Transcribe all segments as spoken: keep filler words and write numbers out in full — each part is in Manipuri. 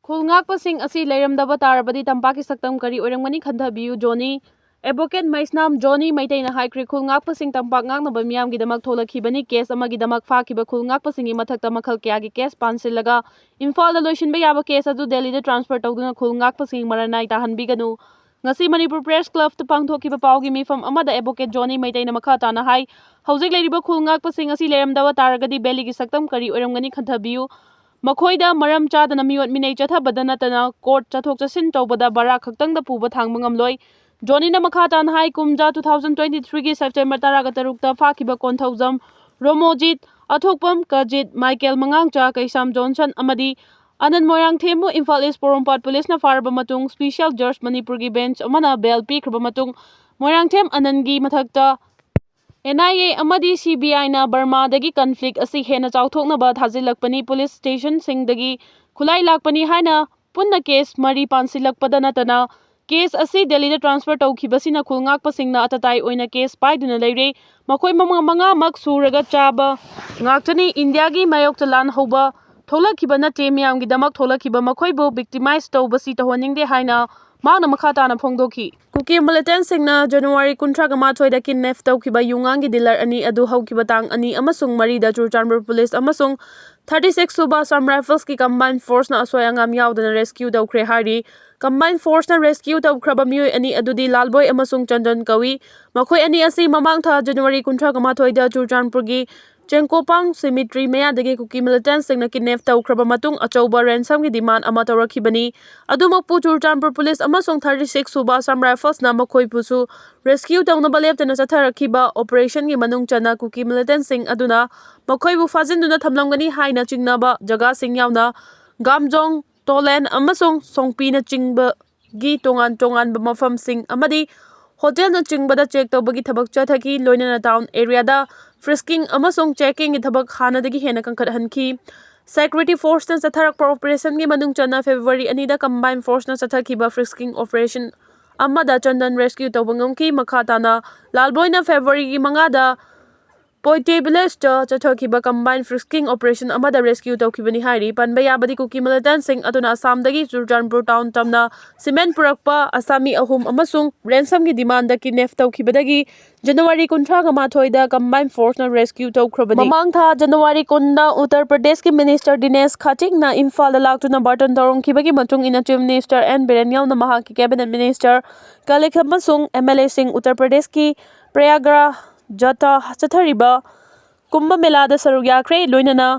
ꯈꯨꯜ ꯉꯥꯛꯄꯁꯤꯡ ꯑꯁꯤ ꯂꯩꯔꯝꯗꯕ ꯇꯥꯔꯕꯗꯤ ꯇꯝꯄꯥꯛꯀꯤ ꯁꯛꯇꯝ ꯀꯔꯤ ꯑꯣꯏꯔꯝꯒꯅꯤ ꯈꯟꯊꯕꯤꯌꯨ꯫ ꯖꯣꯅꯤ ꯑꯦꯗꯚꯣꯀꯦꯠ ꯃꯩꯁꯅꯥꯝ ꯖꯣꯅꯤ ꯃꯩꯇꯩꯅ ꯍꯥꯏꯈ꯭ꯔꯦ, ꯈꯨꯜ ꯉꯥꯛꯄꯁꯤꯡ ꯇꯝꯄꯥꯛ ꯉꯥꯛꯅꯕ ꯃꯤꯌꯥꯝꯒꯤꯗꯃꯛ ꯊꯣꯛꯂꯛꯈꯤꯕꯅꯤ꯫ ꯀꯦꯁ ꯑꯃꯒꯤꯗꯃꯛ ꯐꯥꯈꯤꯕ ꯈꯨꯜ ꯉꯥꯛꯄꯁꯤꯡꯒꯤ ꯃꯊꯛꯇ ꯃꯈꯜ ꯀꯌꯥꯒꯤ ꯀꯦꯁ ꯄꯥꯟꯁꯤꯜꯂꯒ ꯏꯝꯐꯥꯜꯗ ꯂꯣꯏꯁꯤꯟꯕ ꯌꯥꯕ ꯀꯦꯁ ꯑꯗꯨ ꯗꯦꯜꯂꯤꯗ ꯇ꯭ꯔꯥꯟꯁꯐꯔ ꯇꯧꯗꯨꯅ ꯈꯨꯜ ꯉꯥꯛꯄꯁꯤꯡ ꯃꯔꯥꯅꯥꯏ ꯇꯥꯍꯟꯕꯤꯒꯅꯨ꯫ ꯉꯁꯤ ꯃꯅꯤꯄꯨꯔ ꯄ꯭ꯔꯦꯁ ꯀ꯭ꯂꯕꯇ ꯄꯥꯡꯊꯣꯛꯈꯤꯕ ꯄꯥꯎꯒꯤ ꯃꯤꯐꯝ ꯑꯃꯗ ꯑꯦꯗꯚꯣꯀꯦꯠ ꯖꯣꯅꯤ ꯃꯩꯇꯩꯅ ꯃꯈꯥ ꯇꯥꯅ ꯍꯥꯏ, ꯍꯧꯖꯤꯛ ꯂꯩꯔꯤꯕ ꯈꯨꯜ ꯉꯥꯛꯄꯁꯤꯡ ꯑꯁꯤ ꯂꯩꯔꯝꯗꯕ ꯇꯥꯔꯒꯗꯤ ꯚꯦꯂꯤꯒꯤ ꯁꯛꯇꯝ ꯀꯔꯤ ꯑꯣꯏꯔꯝꯒꯅꯤ ꯈꯟꯊꯕꯤꯌꯨ꯫ ꯃꯈꯣꯏꯗ ꯃꯔꯝ ꯆꯥꯗꯅ ꯃꯤꯑꯣꯠ ꯃꯤꯅꯩ ꯆꯠꯊꯕꯗ ꯅꯠꯇꯅ ꯀꯣꯔꯠ ꯆꯠꯊꯣꯛ ꯆꯠꯁꯤꯟ ꯇꯧꯕꯗ ꯚꯔꯥ ꯈꯛꯇꯪꯗ ꯄꯨꯕ ꯊꯥꯡꯕ ꯉꯝꯂꯣꯏ꯫ ꯖꯣꯅꯤꯅ ꯃꯈꯥ ꯇꯥꯅ ꯍꯥꯏ, ꯀꯨꯝꯖꯥ two thousand twenty-three ꯒꯤ ꯁꯦꯞꯇꯦꯝꯕꯔ ꯇꯔꯥꯒ ꯇꯔꯨꯛꯇ ꯐꯥꯈꯤꯕ ꯀꯣꯟꯊꯧꯖꯝ ꯔꯣꯃꯣꯖꯤꯠ, ꯑꯊꯣꯛꯄꯝ ꯀꯖꯤꯠ, ꯃꯥꯏꯀꯦꯜ ꯃꯉꯥꯡꯆꯥ, ꯀꯩꯁꯥꯝ ꯖꯣꯟꯁꯟ ꯑꯃꯗꯤ ꯑꯅꯟ ꯃꯣꯏꯔꯥꯡꯊꯦꯝꯕꯨ ꯏꯝꯐꯥꯜ ꯏꯁ ꯄꯣꯔꯣꯝꯄꯥꯠ ꯄꯨꯂꯤꯁꯅ ꯐꯥꯔꯕ ꯃꯇꯨꯡ ꯁ꯭ꯄꯤꯁꯤꯌꯦꯜ ꯖꯖ ꯃꯅꯤꯄꯨꯔꯒꯤ ꯕꯦꯟꯆ ꯑꯃꯅ ꯕꯦꯜ ꯄꯤꯈ꯭ꯔꯕ ꯃꯇꯨꯡ ꯃꯣꯏꯔꯥꯡꯊꯦꯝ ꯑꯅꯟꯒꯤ ꯃꯊꯛꯇ ꯑꯦꯟ ꯑꯥꯏ ꯑꯦ ꯑꯃꯗꯤ ꯁꯤ ꯕꯤ ꯑꯥꯏꯅ ꯕꯔꯃꯥꯗꯒꯤ ꯀꯟꯐ꯭ꯂꯤꯛ ꯑꯁꯤ ꯍꯦꯟꯅ ꯆꯥꯎꯊꯣꯛꯅꯕ ꯊꯥꯖꯤꯜꯂꯛꯄꯅꯤ, ꯄꯨꯂꯤꯁ ꯁ꯭ꯇꯦꯁꯟꯁꯤꯡꯗꯒꯤ ꯈꯨꯠꯂꯥꯏ ꯂꯥꯛꯄꯅꯤ ꯍꯥꯏꯅ ꯄꯨꯟꯅ ꯀꯦꯁ ꯃꯔꯤ ꯄꯥꯟꯁꯤꯜꯂꯛꯄꯗ ꯅꯠꯇꯅ ꯀꯦꯁ ꯑꯁꯤ ꯗꯦꯜꯂꯤꯗ ꯇ꯭ꯔꯥꯟꯁꯐꯔ ꯇꯧꯈꯤꯕꯁꯤꯅ ꯈꯨꯜ ꯉꯥꯛꯄꯁꯤꯡꯅ ꯑꯇꯇꯥꯏ ꯑꯣꯏꯅ ꯀꯦꯁ ꯄꯥꯏꯗꯨꯅ ꯂꯩꯔꯦ꯫ ꯃꯈꯣꯏ ꯃꯉꯥ, ꯃꯉꯥꯃꯛ ꯁꯨꯔꯒ ꯆꯥꯕ ꯉꯥꯛꯇꯅꯤ꯫ ꯏꯟꯗꯤꯌꯥꯒꯤ ꯃꯥꯌꯣꯛꯇ ꯂꯥꯟ ꯍꯧꯕ ꯊꯣꯛꯂꯛꯈꯤꯕ ꯅꯠꯇꯦ, ꯃꯤꯌꯥꯝꯒꯤꯗꯃꯛ ꯊꯣꯛꯂꯛꯈꯤꯕ꯫ ꯃꯈꯣꯏꯕꯨ ꯚꯤꯛꯇꯤꯃꯥꯏꯖ ꯇꯧꯕꯁꯤ ꯇꯧꯍꯟꯅꯤꯡꯗꯦ ꯍꯥꯏꯅ ꯃꯍꯥꯛꯅ ꯃꯈꯥ ꯇꯥꯅ ꯐꯣꯡꯗꯣꯛꯈꯤ꯫ ꯀꯨꯀꯤ ꯃꯤꯂꯤꯇꯦꯟꯁꯤꯡꯅ ꯖꯅꯋꯥꯔꯤ ꯀꯨꯟꯊ꯭ꯔꯥꯒ ꯃꯥꯊꯣꯏꯗ ꯀꯤꯗꯅꯦꯞ ꯇꯧꯈꯤꯕ ꯌꯨꯉꯥꯡꯒꯤ ꯗꯤꯂꯔ ꯑꯅꯤ ꯑꯗꯨ ꯍꯧꯈꯤꯕ ꯇꯥꯡ ꯑꯅꯤ ꯑꯃꯁꯨꯡ ꯃꯔꯤꯗ ꯆꯨꯔꯆꯥꯟꯄꯨꯔ ꯄꯨꯂꯤꯁ ꯑꯃꯁꯨꯡ thirty six ꯁꯨꯕ Assam Riflesꯀꯤ ꯀꯝꯕꯥꯏꯟ ꯐꯣꯔꯁꯅ ꯑꯁꯣꯏ ꯑꯉꯥꯝ ꯌꯥꯎꯗꯅ ꯔꯦꯁꯀ꯭ꯌꯨ ꯇꯧꯈ꯭ꯔꯦ ꯍꯥꯏꯔꯤ꯫ ꯀꯝꯕꯥꯏꯟ ꯐꯣꯔꯁꯅ ꯔꯦꯁꯀ꯭ꯌꯨ ꯇꯧꯈ꯭ꯔꯕ ꯃꯤꯑꯣꯏ ꯑꯅꯤ ꯑꯗꯨꯗꯤ ꯂꯥꯜꯕꯣꯏ ꯑꯃꯁꯨꯡ ꯆꯟꯗꯟ ꯀꯧꯏ꯫ ꯃꯈꯣꯏ ꯑꯅꯤ ꯑꯁꯤ ꯃꯃꯥꯡ ꯊꯥ ꯖꯅꯋꯥꯔꯤ ꯀꯨꯟꯊ꯭ꯔꯥꯒ ꯃꯥꯊꯣꯏꯗ ꯆꯨꯔꯆꯥꯟꯄꯨꯔꯒꯤ ꯆꯦꯡꯀꯣꯄꯥꯡ ꯁꯤꯃꯤꯇ꯭ꯔꯤ ꯃꯌꯥꯗꯒꯤ ꯀꯨꯀꯤ ꯃꯤꯂꯤꯇꯦꯟꯁꯤꯡꯅ ꯀꯤꯗꯅꯦꯞ ꯇꯧꯈ꯭ꯔꯕ ꯃꯇꯨꯡ ꯑꯆꯧꯕ ꯔꯦꯟꯁꯝꯒꯤ ꯗꯤꯃꯥꯟ ꯑꯃ ꯇꯧꯔꯛꯈꯤꯕꯅꯤ꯫ ꯑꯗꯨꯃꯛꯄꯨ ꯆꯨꯔꯆꯥꯟꯄꯨꯔ ꯄꯨꯂꯤꯁ ꯑꯃꯁꯨꯡ thirty six ꯁꯨꯕ Assam Riflesꯅ ꯃꯈꯣꯏꯕꯨꯁꯨ ꯔꯦꯁꯀ꯭ꯌꯨ ꯇꯧꯅꯕ ꯂꯦꯞꯇꯅ ꯆꯠꯊꯔꯛꯈꯤꯕ ꯑꯣꯄꯔꯦꯁꯟꯒꯤ ꯃꯅꯨꯡ ꯆꯟꯅ ꯀꯨꯀꯤ ꯃꯤꯂꯤꯇꯦꯟꯁꯤꯡ ꯑꯗꯨꯅ ꯃꯈꯣꯏꯕꯨ ꯐꯥꯖꯤꯟꯗꯨꯅ ꯊꯝꯂꯝꯒꯅꯤ ꯍꯥꯏꯅ ꯆꯤꯡꯅꯕ ꯖꯒꯥꯁꯤꯡ ꯌꯥꯎꯅ ꯒꯥꯝꯖꯣꯡ, ꯇꯣꯂꯦꯟ ꯑꯃꯁꯨꯡ ꯁꯣꯡꯄꯤꯅꯆꯤꯡꯕꯒꯤ ꯇꯣꯉꯥꯟ ꯇꯣꯉꯥꯟꯕ ꯃꯐꯝꯁꯤꯡ ꯑꯃꯗꯤ ꯍꯣꯇꯦꯜꯅꯆꯤꯡꯕꯗ ꯆꯦꯛ ꯇꯧꯕꯒꯤ ꯊꯕꯛ ꯆꯠꯊꯈꯤ, ꯂꯣꯏꯅꯅ ꯇꯥꯎꯟ ꯑꯦꯔꯤꯌꯥꯗ ꯐ꯭ꯔꯤꯁꯀꯤꯡ ꯑꯃꯁꯨꯡ ꯆꯦꯀꯤꯡꯒꯤ ꯊꯕꯛ ꯍꯥꯟꯅꯗꯒꯤ ꯍꯦꯟꯅ ꯀꯟꯈꯠꯍꯟꯈꯤ꯫ ꯁꯦꯀ꯭ꯌꯨꯔꯤꯇꯤ ꯐꯣꯔꯁꯅ ꯆꯠꯊꯔꯛꯄ ꯑꯣꯄꯔꯦꯁꯟꯒꯤ ꯃꯅꯨꯡ ꯆꯟꯅ ꯐꯦꯕ꯭ꯔꯨꯋꯥꯔꯤ ꯑꯅꯤꯗ ꯀꯝꯕꯥꯏꯟ ꯐꯣꯔꯁꯅ ꯆꯠꯊꯈꯤꯕ ꯐ꯭ꯔꯤꯁꯀꯤꯡ ꯑꯣꯄꯔꯦꯁꯟ ꯑꯃꯗ ꯆꯟꯗꯟ ꯔꯦꯁꯀ꯭ꯌꯨ ꯇꯧꯕ ꯉꯝꯈꯤ꯫ ꯃꯈꯥ ꯇꯥꯅ ꯂꯥꯜꯕꯣꯏꯅ ꯐꯦꯕ꯭ꯔꯨꯋꯥꯔꯤꯒꯤ ꯃꯉꯥꯗ ꯄꯣꯏꯇꯦ ꯚꯤꯂꯦꯖꯇ ꯆꯠꯊꯈꯤꯕ ꯀꯝꯕꯥꯏꯟ ꯐ꯭ꯔꯤꯁꯀꯤꯡ ꯑꯣꯄꯔꯦꯁꯟ ꯑꯃꯗ ꯔꯦꯁꯀ꯭ꯌꯨ ꯇꯧꯈꯤꯕꯅꯤ ꯍꯥꯏꯔꯤ꯫ ꯄꯟꯕ ꯌꯥꯕꯗꯤ, ꯀꯨꯀꯤ ꯃꯤꯂꯤꯇꯦꯟꯠꯁꯤꯡ ꯑꯗꯨꯅ ꯑꯁꯥꯝꯗꯒꯤ ꯆꯨꯔꯆꯥꯟꯄꯨꯔ ꯇꯥꯎꯟ ꯇꯝꯅ ꯁꯤꯃꯦꯟ ꯄꯨꯔꯛꯄ ꯑꯁꯥꯃꯤ ꯑꯍꯨꯝ ꯑꯃꯁꯨꯡ ꯔꯦꯟꯁꯝꯒꯤ ꯗꯤꯃꯥꯟꯗ ꯀꯤꯗꯅꯦꯞ ꯇꯧꯈꯤꯕꯗꯒꯤ ꯖꯅꯋꯥꯔꯤ ꯀꯨꯟꯊ꯭ꯔꯥꯒ ꯃꯥꯊꯣꯏꯗ ꯀꯝꯕꯥꯏꯟ ꯐꯣꯔꯁꯅ ꯔꯦꯁꯀ꯭ꯌꯨ ꯇꯧꯈ꯭ꯔꯕꯅꯤ꯫ ꯃꯃꯥꯡ ꯊꯥ ꯖꯅꯋꯥꯔꯤ ꯀꯨꯟꯗ ꯎꯠꯇꯔ ꯄ꯭ꯔꯗꯦꯁꯀꯤ ꯃꯤꯅꯤꯁꯇꯔ ꯗꯤꯅꯦꯁ ꯈꯥꯇꯤꯛꯅ ꯏꯝꯐꯥꯜꯗ ꯂꯥꯛꯇꯨꯅ ꯕꯥꯔꯇꯟ ꯇꯧꯔꯝꯈꯤꯕꯒꯤ ꯃꯇꯨꯡ ꯏꯟꯅ, ꯆꯤꯐ ꯃꯤꯅꯤꯁꯇꯔ ꯑꯦꯟ ꯕꯤꯔꯦꯟ ꯌꯥꯎꯅ ꯃꯍꯥꯛꯀꯤ ꯀꯦꯕꯤꯅꯦꯠ ꯃꯤꯅꯤꯁꯇꯔ, ꯀꯂꯤꯛ ꯑꯃꯁꯨꯡ ꯑꯦꯝ ꯑꯦꯜ ꯑꯦꯁꯤꯡ ꯎꯠꯇꯔ ꯄ꯭ꯔꯗꯦꯁꯀꯤ ꯄ꯭ꯔꯌꯥꯒ꯭ꯔꯥꯖꯇ ꯆꯠꯊꯔꯤꯕ ꯀꯨꯝꯚ ꯃꯦꯂꯥꯗ ꯁꯔꯨꯛ ꯌꯥꯈ꯭ꯔꯦ, ꯂꯣꯏꯅꯅ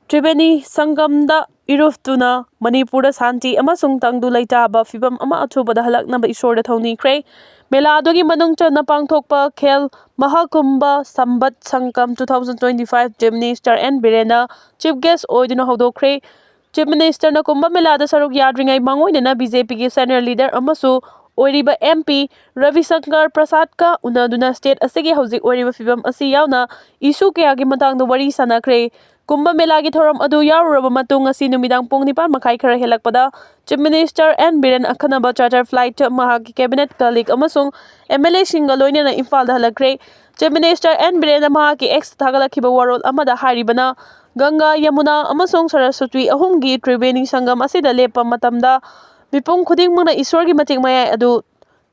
ꯇ꯭ꯔꯤꯕꯦꯅꯤ ꯁꯪꯒꯝꯗ ꯏꯔꯨꯞꯇꯨꯅ ꯃꯅꯤꯄꯨꯔꯗ ꯁꯥꯟꯇꯤ ꯑꯃꯁꯨꯡ ꯇꯪꯗꯨ ꯂꯩꯇꯥꯕ ꯐꯤꯚꯝ ꯑꯃ ꯑꯊꯨꯕꯗ ꯍꯜꯂꯛꯅꯕ ꯏꯁꯣꯔꯗ ꯊꯧꯅꯤꯈ꯭ꯔꯦ꯫ ꯃꯦꯂꯥ ꯑꯗꯨꯒꯤ ꯃꯅꯨꯡ ꯆꯟꯅ ꯄꯥꯡꯊꯣꯛꯄ ꯈꯦꯜ ꯃꯍꯥꯀꯨꯝꯚ ꯁꯝꯕꯠ ꯁꯪꯀꯝ two thousand twenty five chief minister N ꯕꯤꯔꯦꯟꯅ ꯆꯤꯐ ꯒꯦꯁ ꯑꯣꯏꯗꯨꯅ ꯍꯧꯗꯣꯛꯈ꯭ꯔꯦ꯫ ꯆꯤꯐ ꯃꯤꯅꯤꯁꯇꯔꯅ ꯀꯨꯝꯚ ꯃꯦꯂꯥꯗ ꯁꯔꯨꯛ ꯌꯥꯗ꯭ꯔꯤꯉꯩ ꯃꯥꯡꯑꯣꯏꯅꯅ ꯕꯤ ꯖꯦ ꯄꯤꯒꯤ ꯁꯦꯅꯤꯌꯔ ꯂꯤꯗꯔ ꯑꯃꯁꯨ ꯑꯣꯏꯔꯤꯕ ꯑꯦꯝ ꯄꯤ ꯔꯕꯤꯁꯪꯀꯔ ꯄ꯭ꯔꯁꯥꯗꯀ ꯎꯅꯗꯨꯅ ꯁ꯭ꯇꯦꯠ ꯑꯁꯤꯒꯤ ꯍꯧꯖꯤꯛ ꯑꯣꯏꯔꯤꯕ ꯐꯤꯚꯝ ꯑꯁꯤ ꯌꯥꯎꯅ ꯏꯁꯨ ꯀꯌꯥꯒꯤ ꯃꯇꯥꯡꯗ ꯋꯥꯔꯤ ꯁꯥꯅꯈ꯭ꯔꯦ꯫ ꯀꯨꯝꯚ ꯃꯦꯂꯥꯒꯤ ꯊꯧꯔꯝ ꯑꯗꯨ ꯌꯥꯎꯔꯨꯔꯕ ꯃꯇꯨꯡ, ꯉꯁꯤ ꯅꯨꯃꯤꯗꯥꯡ ꯄꯨꯡ ꯅꯤꯄꯥꯟ ꯃꯈꯥꯏ ꯈꯔ ꯍꯦꯜꯂꯛꯄꯗ ꯆꯤꯐ ꯃꯤꯅꯤꯁꯇꯔ ꯑꯦꯟ ꯕꯤꯔꯦꯟ ꯑꯈꯟꯅꯕ ꯆꯥꯔꯇꯔ ꯐ꯭ꯂꯥꯏꯠꯇ ꯃꯍꯥꯛꯀꯤ ꯀꯦꯕꯤꯅꯦꯠ ꯀꯂꯤꯛ ꯑꯃꯁꯨꯡ ꯑꯦꯝ ꯑꯦꯜ ꯑꯦꯁꯤꯡꯒ ꯂꯣꯏꯅꯅ ꯏꯝꯐꯥꯜꯗ ꯍꯜꯂꯛꯈ꯭ꯔꯦ꯫ ꯆꯤꯐ ꯃꯤꯅꯤꯁꯇꯔ ꯑꯦꯟ ꯕꯤꯔꯦꯟꯅ ꯃꯍꯥꯛꯀꯤ ꯑꯦꯛꯁꯇ ꯊꯥꯒꯠꯂꯛꯈꯤꯕ ꯋꯥꯔꯣꯜ ꯑꯃꯗ ꯍꯥꯏꯔꯤꯕꯅ, ꯒꯪꯒꯥ, ꯌꯃꯨꯅꯥ ꯑꯃꯁꯨꯡ ꯁꯔꯁꯋꯇꯤ ꯑꯍꯨꯝꯒꯤ ꯇ꯭ꯔꯤꯕꯦꯅꯤ ꯁꯪꯒꯝ ꯑꯁꯤꯗ ꯂꯦꯞꯄ ꯃꯇꯝꯗ ꯃꯤꯄꯨꯝ ꯈꯨꯗꯤꯡꯃꯛꯅ ꯏꯁꯣꯔꯒꯤ ꯃꯇꯤꯛ ꯃꯌꯥꯏ ꯑꯗꯨ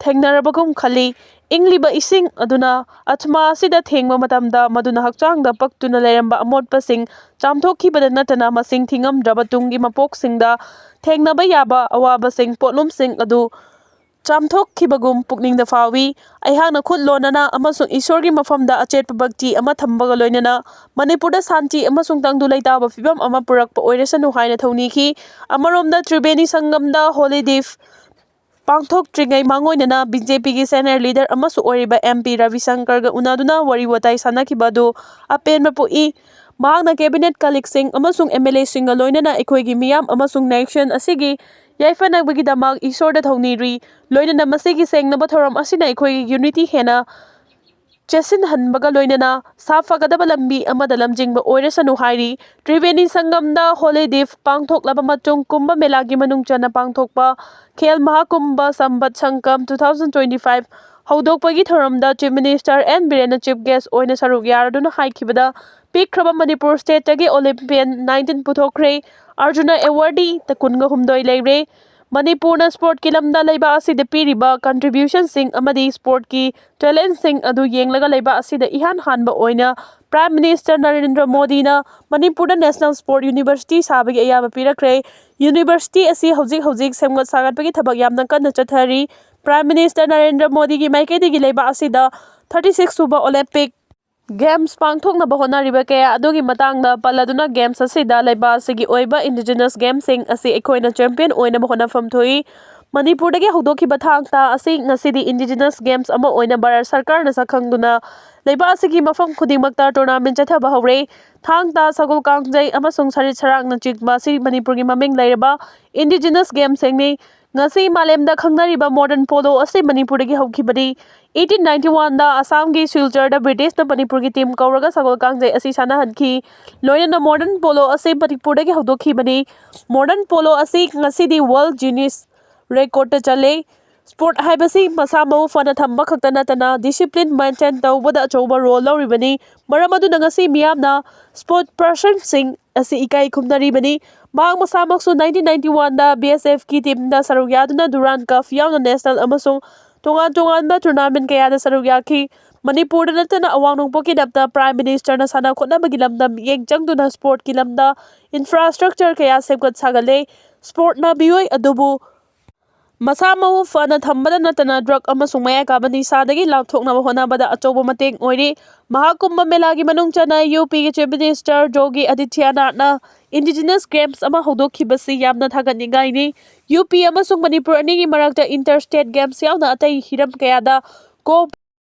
ꯊꯦꯡꯅꯔꯕꯒꯨꯝ ꯈꯜꯂꯤ꯫ ꯏꯪꯂꯤꯕ ꯏꯁꯤꯡ ꯑꯗꯨꯅ ꯑꯥꯠꯃꯥ ꯑꯁꯤꯗ ꯊꯦꯡꯕ ꯃꯇꯝꯗ, ꯃꯗꯨꯅ ꯍꯛꯆꯥꯡꯗ ꯄꯛꯇꯨꯅ ꯂꯩꯔꯝꯕ ꯑꯃꯣꯠꯄꯁꯤꯡ ꯆꯥꯝꯊꯣꯛꯈꯤꯕꯗ ꯅꯠꯇꯅ, ꯃꯁꯤꯡ ꯊꯤꯉꯝꯗ꯭ꯔꯕ ꯇꯨꯡꯒꯤ ꯃꯄꯣꯛꯁꯤꯡꯗ ꯊꯦꯡꯅꯕ ꯌꯥꯕ ꯑꯋꯥꯕꯁꯤꯡ, ꯄꯣꯠꯂꯨꯝꯁꯤꯡ ꯑꯗꯨ ꯆꯥꯝꯊꯣꯛꯈꯤꯕꯒꯨꯝ ꯄꯨꯛꯅꯤꯡꯗ ꯐꯥꯎꯏ꯫ ꯑꯩꯍꯥꯛꯅ ꯈꯨꯠ ꯂꯣꯟꯅꯅ ꯑꯃꯁꯨꯡ ꯏꯁꯣꯔꯒꯤ ꯃꯐꯝꯗ ꯑꯆꯦꯠꯄ ꯚꯛꯇꯤ ꯑꯃ ꯊꯝꯕꯒ ꯂꯣꯏꯅꯅ ꯃꯅꯤꯄꯨꯔꯗ ꯁꯥꯟꯇꯤ ꯑꯃꯁꯨꯡ ꯇꯪꯗꯨ ꯂꯩꯇꯥꯕ ꯐꯤꯚꯝ ꯑꯃ ꯄꯨꯔꯛꯄ ꯑꯣꯏꯔꯁꯅꯨ ꯍꯥꯏꯅ ꯊꯧꯅꯤꯈꯤ꯫ ꯑꯃꯔꯣꯝꯗ, ꯇ꯭ꯔꯤꯕꯦꯅꯤ ꯁꯪꯒꯝꯗ ꯍꯣꯂꯤ ꯗꯤꯞ ꯄꯥꯡꯊꯣꯛꯇ꯭ꯔꯤꯉꯩ ꯃꯥꯡꯑꯣꯏꯅꯅ ꯕꯤ ꯖꯦ ꯄꯤꯒꯤ ꯁꯦꯅꯤꯌꯔ ꯂꯤꯗꯔ ꯑꯃꯁꯨ ꯑꯣꯏꯔꯤꯕ ꯑꯦꯝ ꯄꯤ ꯔꯕꯤꯁꯪꯀꯔꯒ ꯎꯅꯗꯨꯅ ꯋꯥꯔꯤ ꯋꯥꯇꯥꯏ ꯁꯥꯟꯅꯈꯤꯕ ꯑꯗꯨ ꯑꯄꯦꯟꯕ ꯄꯣꯛꯏ꯫ ꯃꯍꯥꯛꯅ ꯀꯦꯕꯤꯅꯦꯠ ꯀꯂꯤꯛꯁꯤꯡ ꯑꯃꯁꯨꯡ ꯑꯦꯝ ꯑꯦꯜ ꯑꯦꯁꯤꯡꯒ ꯂꯣꯏꯅꯅ ꯑꯩꯈꯣꯏꯒꯤ ꯃꯤꯌꯥꯝ ꯑꯃꯁꯨꯡ ꯅꯦꯁꯟ ꯑꯁꯤꯒꯤ ꯌꯥꯏꯐꯅꯕꯒꯤꯗꯃꯛ ꯏꯁꯣꯔꯗ ꯊꯧꯅꯤꯔꯤ꯫ ꯂꯣꯏꯅꯅ ꯃꯁꯤꯒꯤ ꯁꯦꯡꯅꯕ ꯊꯧꯔꯝ ꯑꯁꯤꯅ ꯑꯩꯈꯣꯏꯒꯤ ꯌꯨꯅꯤꯇꯤ ꯍꯦꯟꯅ ꯆꯦꯠꯁꯤꯟꯍꯟꯕꯒ ꯂꯣꯏꯅꯅ ꯁꯥꯐꯒꯗꯕ ꯂꯝꯕꯤ ꯑꯃꯗ ꯂꯝꯖꯤꯡꯕ ꯑꯣꯏꯔꯁꯅꯨ ꯍꯥꯏꯔꯤ꯫ ꯇ꯭ꯔꯤꯕꯦꯅꯤ ꯁꯪꯒꯝꯗ ꯍꯣꯂꯤ ꯗꯤꯞ ꯄꯥꯡꯊꯣꯛꯂꯕ ꯃꯇꯨꯡ ꯀꯨꯝꯚ ꯃꯦꯂꯥꯒꯤ ꯃꯅꯨꯡ ꯆꯟꯅ ꯄꯥꯡꯊꯣꯛꯄ ꯈꯦꯜ ꯃꯍꯥꯀꯨꯝꯚ ꯁꯝꯕꯠ ꯁꯪꯀꯝ two thousand twenty five ꯍꯧꯗꯣꯛꯄꯒꯤ ꯊꯧꯔꯝꯗ Chief Minister ꯑꯦꯟ ꯕꯤꯔꯦꯟꯅ Chief Guest ꯑꯣꯏꯅ ꯁꯔꯨꯛ ꯌꯥꯔꯗꯨꯅ ꯍꯥꯏꯈꯤꯕꯗ, ꯄꯤꯛꯈ꯭ꯔꯕ ꯃꯅꯤꯄꯨꯔ stateꯇꯒꯤ Olympian nineteen ꯄꯨꯊꯣꯛꯈ꯭ꯔꯦ꯫ ꯑꯔꯖꯨꯅ awardee ꯀꯨꯟꯒ ꯍꯨꯝꯗꯣꯏ ꯂꯩꯔꯦ꯫ ꯃꯅꯤꯄꯨꯔꯅ sportꯀꯤ ꯂꯝꯗ ꯂꯩꯕꯥꯛ ꯑꯁꯤꯗ ꯄꯤꯔꯤꯕ contributionꯁꯤꯡ ꯑꯃꯗꯤ sportꯀꯤ talentꯁꯤꯡ ꯑꯗꯨ ꯌꯦꯡꯂꯒ ꯂꯩꯕꯥꯛ ꯑꯁꯤꯗ ꯏꯍꯥꯟ ꯍꯥꯟꯕ ꯑꯣꯏꯅ Prime Minister ꯅꯔꯦꯟꯗ꯭ꯔ ꯃꯣꯗꯤꯅ ꯃꯅꯤꯄꯨꯔꯗ National Sport University ꯁꯥꯕꯒꯤ ꯑꯌꯥꯕ ꯄꯤꯔꯛꯈ꯭ꯔꯦ꯫ University ꯑꯁꯤ ꯍꯧꯖꯤꯛ ꯍꯧꯖꯤꯛ ꯁꯦꯝꯒꯠ ꯁꯥꯒꯠꯄꯒꯤ ꯊꯕꯛ ꯌꯥꯝꯅ ꯀꯟꯅ ꯆꯠꯊꯔꯤ꯫ Prime Minister ꯅꯔꯦꯟꯗ꯭ꯔ ꯃꯣꯗꯤꯒꯤ ꯃꯥꯏꯀꯩꯗꯒꯤ ꯂꯩꯕꯥꯛ ꯑꯁꯤꯗ thirty six ꯁꯨꯕ Olympic Games ꯄꯥꯡꯊꯣꯛꯅꯕ ꯍꯣꯠꯅꯔꯤꯕ ꯀꯌꯥ ꯑꯗꯨꯒꯤ ꯃꯇꯥꯡꯗ ꯄꯜꯂꯗꯨꯅ, games ꯑꯁꯤꯗ ꯂꯩꯕꯥꯛ ꯑꯁꯤꯒꯤ ꯑꯣꯏꯕ indigenous gamesꯁꯤꯡ ꯑꯁꯤ ꯑꯩꯈꯣꯏꯅ champion ꯑꯣꯏꯅꯕ ꯍꯣꯠꯅꯐꯝ ꯊꯣꯛꯏ꯫ ꯃꯅꯤꯄꯨꯔꯗꯒꯤ ꯍꯧꯗꯣꯛꯈꯤꯕ ꯊꯥꯡ ꯇꯥ ꯑꯁꯤ ꯉꯁꯤꯗꯤ indigenous games ꯑꯃ ꯑꯣꯏꯅ ꯚꯥꯔꯠ ꯁꯔꯀꯥꯔꯅ ꯁꯛꯈꯪꯗꯨꯅ ꯂꯩꯕꯥꯛ ꯑꯁꯤꯒꯤ ꯃꯐꯝ ꯈꯨꯗꯤꯡꯃꯛꯇ tournament ꯆꯠꯊꯕ ꯍꯧꯔꯦ꯫ ꯊꯥꯡ ꯇꯥ, ꯁꯒꯣꯜ ꯀꯥꯡꯖꯩ ꯑꯃꯁꯨꯡ ꯁꯔꯤꯠ ꯁꯔꯥꯡꯅꯆꯤꯡꯕ ꯑꯁꯤ ꯃꯅꯤꯄꯨꯔꯒꯤ ꯃꯃꯤꯡ ꯂꯩꯔꯕ indigenous gamesꯁꯤꯡꯅꯤ꯫ ꯉꯁꯤ ꯃꯥꯂꯦꯝꯗ ꯈꯪꯅꯔꯤꯕ modern polo ꯑꯁꯤ ꯃꯅꯤꯄꯨꯔꯗꯒꯤ ꯍꯧꯈꯤꯕꯅꯤ꯫ Eighteen ninety oneꯗ ꯑꯁꯥꯝꯒꯤ ꯁꯤꯜꯆꯔꯗ ꯕ꯭ꯔꯤꯇꯤꯁꯅ ꯃꯅꯤꯄꯨꯔꯒꯤ team ꯀꯧꯔꯒ ꯁꯒꯣꯜ ꯀꯥꯡꯖꯩ ꯑꯁꯤ ꯁꯥꯟꯅꯍꯟꯈꯤ꯫ ꯂꯣꯏꯅꯅ modern polo ꯑꯁꯤ ꯃꯅꯤꯄꯨꯔꯗꯒꯤ ꯍꯧꯗꯣꯛꯈꯤꯕꯅꯤ꯫ Modern polo ꯑꯁꯤ ꯉꯁꯤꯗꯤ world Guinness recordꯇ ꯆꯜꯂꯦ꯫ Sport ꯍꯥꯏꯕꯁꯤ ꯃꯁꯥ ꯃꯎ ꯐꯅ ꯊꯝꯕ ꯈꯛꯇ ꯅꯠꯇꯅ discipline maintain ꯇꯧꯕꯗ ꯑꯆꯧꯕ role ꯂꯧꯔꯤꯕꯅꯤ꯫ ꯃꯔꯝ ꯑꯗꯨꯅ ꯉꯁꯤ ꯃꯤꯌꯥꯝꯅ sport personꯁꯤꯡ ꯑꯁꯤ ꯏꯀꯥꯏ ꯈꯨꯝꯅꯔꯤꯕꯅꯤ꯫ ꯃꯍꯥꯛ ꯃꯁꯥꯃꯛꯁꯨ nineteen ninety oneꯗ BSFꯀꯤ teamꯗ ꯁꯔꯨꯛ ꯌꯥꯗꯨꯅ Durand Cup ꯌꯥꯎꯅ national ꯑꯃꯁꯨꯡ ꯇꯣꯉꯥꯟ ꯇꯣꯉꯥꯟꯕ tournament ꯀꯌꯥꯗ ꯁꯔꯨꯛ ꯌꯥꯈꯤ꯫ ꯃꯅꯤꯄꯨꯔꯗ ꯅꯠꯇꯅ ꯑꯋꯥꯡ ꯅꯣꯡꯄꯣꯛꯀꯤ ꯂꯝꯗ Prime Ministerꯅ ꯁꯥꯟꯅ ꯈꯣꯠꯅꯕꯒꯤ ꯂꯝꯗ ꯃꯤꯠꯌꯦꯡ ꯆꯪꯗꯨꯅ sportꯀꯤ ꯂꯝꯗ infrastructure ꯀꯌꯥ ꯁꯦꯝꯒꯠ ꯁꯥꯒꯠꯂꯦ꯫ Sportꯅ ꯃꯤꯑꯣꯏ ꯑꯗꯨꯕꯨ ꯃꯁꯥ ꯃꯎ ꯐꯅ ꯊꯝꯕꯗ ꯅꯠꯇꯅ drug ꯑꯃꯁꯨꯡ ꯃꯌꯥꯏ ꯀꯥꯕ ꯅꯤꯁꯥꯗꯒꯤ ꯂꯥꯞꯊꯣꯛꯅꯕ ꯍꯣꯠꯅꯕꯗ ꯑꯆꯧꯕ ꯃꯇꯦꯡ ꯑꯣꯏꯔꯤ꯫ ꯃꯍꯥ ꯀꯨꯝꯚ ꯃꯦꯂꯥꯒꯤ ꯃꯅꯨꯡ ꯆꯟꯅ UPꯒꯤ Chief Minister ꯌꯣꯒꯤ ꯑꯥꯗꯤꯇ꯭ꯌꯅꯥꯊꯅ indigenous games ꯑꯃ ꯍꯧꯗꯣꯛꯈꯤꯕꯁꯤ ꯌꯥꯝꯅ ꯊꯥꯒꯠꯅꯤꯡꯉꯥꯏꯅꯤ꯫ UP ꯑꯃꯁꯨꯡ ꯃꯅꯤꯄꯨꯔ ꯑꯅꯤꯒꯤ ꯃꯔꯛꯇ inter state games ꯌꯥꯎꯅ ꯑꯇꯩ ꯍꯤꯔꯝ ꯀꯌꯥꯗ co